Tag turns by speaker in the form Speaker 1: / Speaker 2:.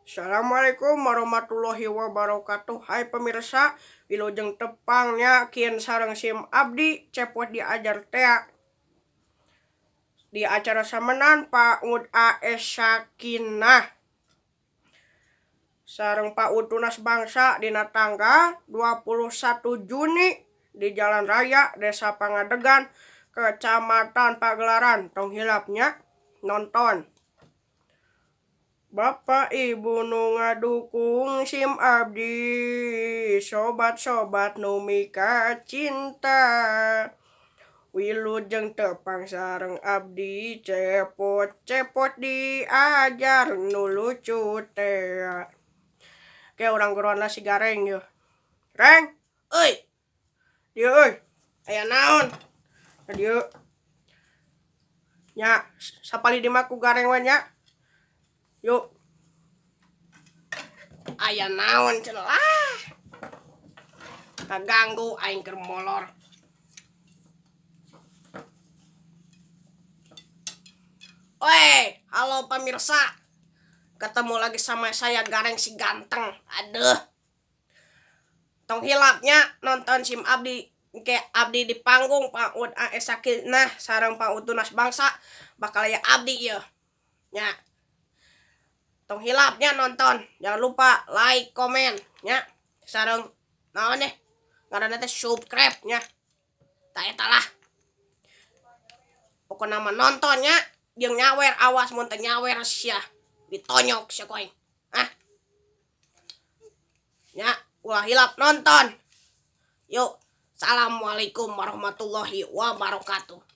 Speaker 1: Assalamualaikum warahmatullahi wabarakatuh. Hai pemirsa, wilujeng tepangnya kian sareng sim abdi Cepot diajar tea di acara samenan PAUD AS Sakinah sareng PAUD Tunas Bangsa dina tanggal 21 Juni di Jalan Raya Desa Pangadegan, Kecamatan Pagelaran. Tong hilapnya nonton. Bapak Ibu nu ngadukung sim abdi, sobat-sobat nu mika cinta, wilujeng tepang sareng abdi Cepot, Cepot diajar nu lucu teh. Oke, urang geroan lah si Gareng yo. Reng, euy. Dieu euy. Aya naon? Dieu. Nya, sapali di mah ku Gareng we nya. Yuk. Aya naon cenah lah. Kaganggu aing keur molor. Woi, halo pemirsa. Ketemu lagi sama saya Gareng si ganteng. Aduh. Tong hilapnya nonton sim abdi ke abdi di panggung PAUD AS Sakinah sareng PAUD Tunas Bangsa bakal aya abdi ieu. Nya. Tong hilapnya nonton. Jangan lupa like, komen nya. Sareng naon deh? Ngaranna teh subscribe nya. Tah eta lah. Pokokna mah nonton nya, jeung nyawer, awas mun teu nyawer sia ditonyok sia ku aing. Ah. Nya, ulah hilap nonton. Yuk. Assalamualaikum warahmatullahi wabarakatuh.